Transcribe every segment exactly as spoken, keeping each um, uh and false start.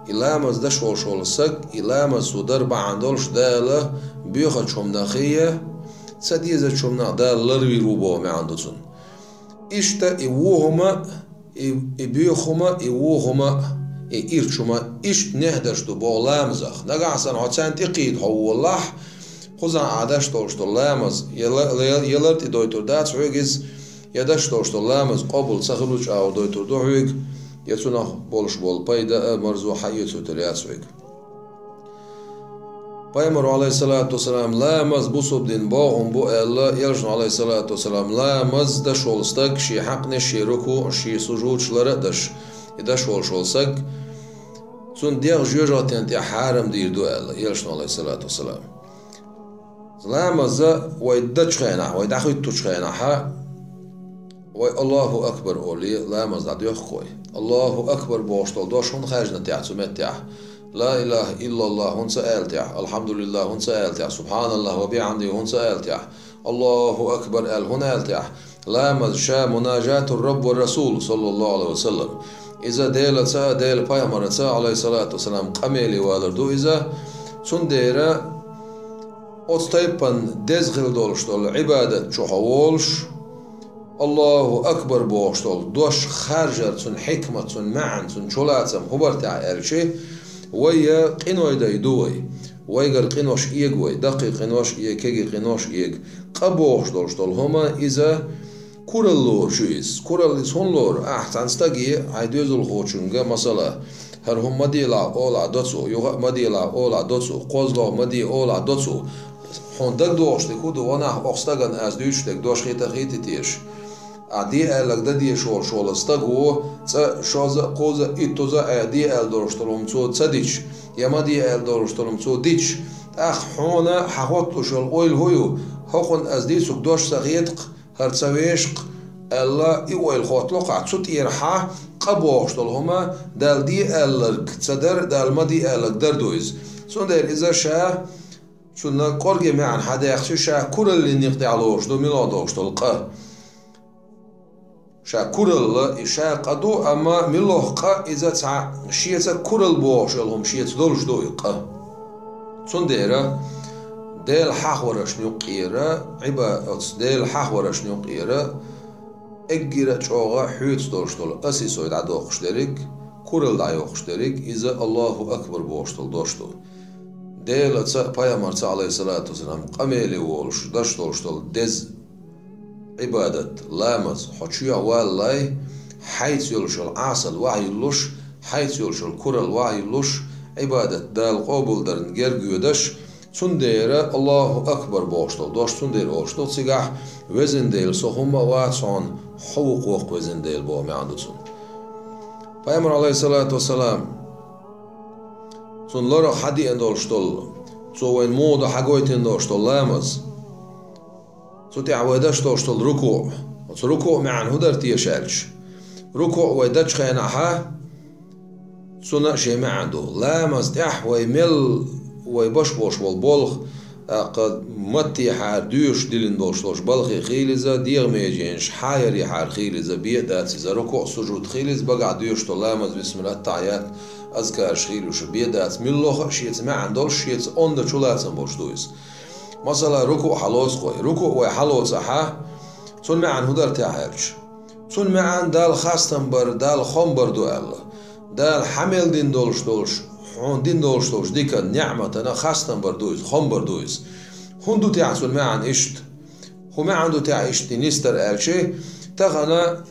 И ламаз деш волуш волу саг, и ламаз цо дар бахьана долуш Дала боьхачу хӀуманах а, ца дезачу хӀуманах Дала ларвийр ву боху маьӀна ду цунна. Иштта и вон хӀума, и, и боьха хӀума, и вон хӀума, и ирча хӀума, иштта нехь деш ду боху ламазах. Нагахь санна хьо царна тӀекхийда хьо воллахь, кхузахь ахь деш долуш долу ламаз, я ла-, я, я лар тӀедойтур дац хьоьга иза, я деш долуш долу ламаз къобал ца хуьлучу агӀор дойтур ду хьоьга, я цунах болуш болу пайда а, марзо хьаэцуьйтур яц хьоьга. Пайхамаро, Ӏалайхиссалату вассалам, ламаз бусалба дин бохам бу аьлла, элчано, Ӏалайхиссалату вассалам, ламаз деш волу стаг шен хьакъанаш, шен рукуъ, шен сужудаш лар а деш, и деш волуш волу саг, цунна дегӀ жоьжахатина тӀехь хьарам дийр ду аьлла, элчано, Ӏалайхиссалату вассалам. Ламаза вай дачу хенахь, вай дӀахӀуьттучу хенахьа, вай Аллаху акбар олий, ламаз дӀадоьхку вай. Аллаху акбар бохуш долу дош хӀунда хаьржина техьа цу меттехь? Ла илаха иллаллах хӀунда ца аьлла техьа? Алхьамдулиллах хӀунда ца аьлла техьа? Субханаллах ва бихьамди хӀунда ца аьлла техьа? Аллаху акбар аьлла хӀунда аьлла техьа? Ламаз ша мунажатур Раббу ва Расул, саллаллаху алейхи ва саллам. Иза Делаца а, Дела пайхамараца а, алейхиссалату вассалам, къамеле валар ду иза. Цундела оцу тайпана деза хила долуш долу Ӏибадат чу хьо волуш, Аллаху акбар бохуш долу дош харжар, цуьнан хьикмат, цуьнан маьӀна, цуьнан чулацам хӀун бара техьа аьлча, вай я къиной дай ду вай. Вайгара къинош эга вай, даккхий къинош эга, кегий къинош эга. Къа бохуш долуш долу хӀума иза куралла лоруш ю иза. Куралла иза хӀунда лору? Ахь цхьана стаге, хьайн доьзалхочуьнга, масала, хӀара хӀума ма делахь олахь до цо, юха а ма делахь олахь до цо, кхозлагӀа ма де олахь до цо. Хьуна дагадогӀуш дерг хӀун ду, ванах, окху стагана ас дуьйцуш дерг дош хета а хетий теша? Ахь де аьлларг дан дезаш волуш волу стаг ву, цкъа шозза а, кхузза а, иттузза а ахь де аьлла долуш долу хӀума цо ца дича, я ма де аьлла долуш долу хӀума цо дича, тӀаккха хьуна хьан хӀотталуш йолу ойла хӀун ю? ХӀокхунна ас дийцург дош ца хета-кх, хӀара ца вешкх, аьлла, и ойла хӀоттало-кх ахь. Цу тӀера хьан къа бохуш долу хӀума, Дала де аьлларг ца дар, Дала ма де аьлларг дар ду иза. Цундела иза ша цунна кӀорге маьӀна хьадаьккхича, ша кураллин некъа тӀехь лоруш ду, мила долуш долу къа. Ша куралла, и ша къа ду, амма милох къа иза цхьа шеца куралла бохуш йолу хӀума шеца долуш ду и къа. Цундела Дела хьахваршна юккъера, Ӏиба-, оцу Дела хьахваршна юккъера, эггира чӀогӀа хьоьца долуш долу асий сой дӀадоккхуш дерриг, куралла дӀайоккхуш дерриг, иза Аллаху акбар бохуш долу дош ду. Делаца а, пайхамарца а, алейхиссалату вассалам, къамеле волуш, даш долуш долу деза Ӏибадат, ламаз, хьо чоьхьа валлалц, хьайца йолуш йолу Ӏасал вахьйиллуш, хьайца йолуш йолу куралла вахьйиллуш, Ӏибадат Дала къобалдарна герга йоьдуш, цундела Аллаху акбар бохуш долу дош цундела олуш ду, цигахь: «Везан Дела, со хӀумма а вац хьуна, хьо ву-кх, Везан Дела», боху маьӀна ду цунна. Пайхамар, алейхиссалату вассалам, цунна лорах хьадеана долуш долу, цо вайна муха ду хьагойтина долуш долу ламаз. Цу тӀехь вай даш долуш долу рукуъ. Оцу рукуъ маьӀна хӀун дара теша аьлча? Рукуъ вай дачу хенахьа, цунна а шен маьӀна ду. Ламаз тӀехь вай мел, вай баш болуш болу болх, тӀаккха маттехьара доьшуш диллина долуш долуш балхе хийла иза, дегӀан меженаш хьаярехьара хийла иза, бен а дац иза, рукуъ, сужуд хийла иза, багахь доьшуш долу ламаз, бисмилла, аттахьят, азкараш хийла уьш, бен а дац, милла а шеца маьӀна долуш, шеца онда чулацам болуш ду иза. Масала, рукуъ хьалоцу вай. Рукуъ вай хьалоцахьа, цунна маьӀна хӀун дара техьа аьлча? Цунна маьӀна Далла хастам бар, Далла хам бар ду аьлла. Дала хьан мел дина долуш долуш, хьуна дина долуш долуш дикан, неӀматана хастам бар ду иза, хам бар ду иза. ХӀунда ду техьа цунна маьӀна иштта? ХӀун маьӀна ду техьа иштта нисдар аьлча, тахана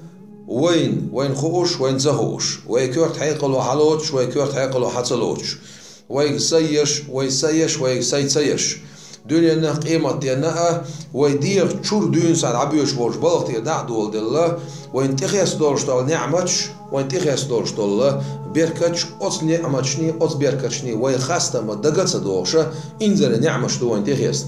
вайна, вайна хууш, вайна ца хууш, вай коьрта хьекъало хьалоцуш, вай коьрта хьекъало хьа ца лоцуш, вайга сай еш, вай сай еш, вайга сай ца еш. Дуьненна а, къематденна а вай дегӀа чуьра дуьйна схьа дӀабоьдуш болчу балха тӀера дӀа а доладелла, вайна тӀехеста долуш долу неӀматаш, вайна тӀехеста долуш долу беркаташ, оцу неӀматашний, оцу беркаташний вай хастам бан дага а ца догӀуша, инзаре неӀматаш ду вайна тӀехеста.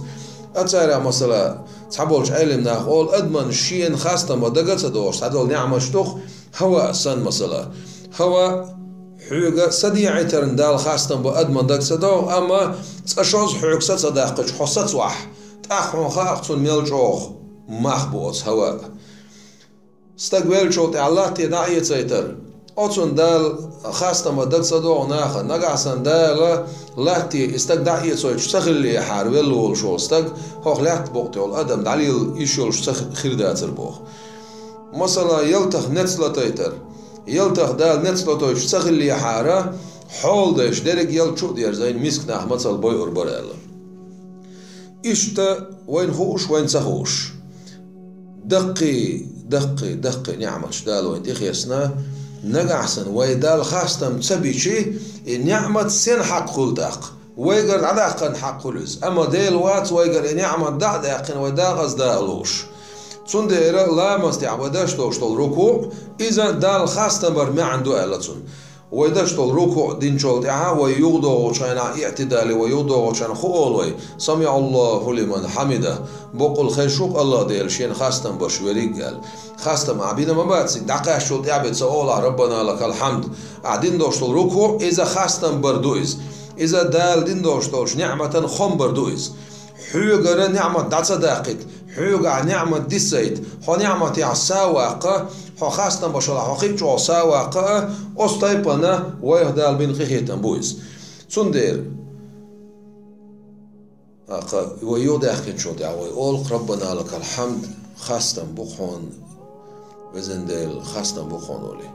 А цара, масала, цхьаболчу Ӏелам наха олу, адаман шена хастам бан дага а ца догӀуш цхьадолу неӀматаш ду-кх, хӀаваъ санна, масала. ХӀаваъ, хьоьга са дехьийтарна Далла хастам бан адаман дага ца догӀу, амма цкъа шозза хьоьга са ца даккхича, хьо сацавахь, тӀаккха хьуна хаьа-кх цунна мел чӀогӀа мах бу оцу хӀаваъан. Стаг веллачул тӀаьхьа латте дӀа а эцайтар, Оцунна Дала хастам дан ца догӀу наха, нагахь санна Дала латте и стаг дӀаэцойтуш ца хиллехьара, велла волуш волу стаг, хӀокху лаьтта букъа тӀехула адам дӀалелла йиш йолуш ца хир дацара боху. Масала, ялтах нец латайтар. Ялтах Дала нец латойтуш ца хиллехьара, хьолдайша дерриг ял чу а дерзийна, миска нах мацалла бойур бара аьлла. Иштта вайна хууш, вайна ца хууш, даккхий, даккхий, даккхий ниӀматаш Дала вайна тӀехецна, нагахь санна вай Далла хастам ца бичи, и ниӀмат сен хьакъ хуьлу тӀаккха? Вайгара дӀадаккхарна хьакъ хуьлу иза. Амма Дела вац вайгара и ниӀмат дӀа а даьккхина, вай декъаза дакъа лууш. Цундела ламаз тӀехь вай деш долуш долу рукуъ, иза Далла хастам бар маьӀна ду аьлла цунна. Вай деш долу рукуъ динчул тӀаьхьа вай юхадогӀучу хенахь, иӀтидале вай юхадогӀучу хенахь хӀун олу вай: «СамиӀаллаху лиман хьамидах», боккъал хезаш ву-кх АллахӀ Дела Шена хастам беш верг аьлла. Хастам ахь бина ма бац, дӀакхаьччул тӀаьхьа бен ца олу ахь: «Раббана лакал хьамд». Ахь дина долуш долу рукуъ, иза хастам бар ду иза. Иза Дала дина долуш долчу ниӀматан хом бар ду иза. Хьоьгара ниӀмат дӀа ца даккхийта, хьоьгахь ниӀмат дисайта, хьо ниӀматехь са а ваккха, хьо хастам беш валахь, хьо кхин а чӀогӀа са а ваккха, оцу тайпана вайх Дала бина къинхетам бу иза. Цундела, акха, вай юхадаьккхинчул тӀаьхьа вай олу-кх: «Раббана лакал хьамд», хастам бу-кх хьуна, везан Дела, хастам бу-кх хьуна олий.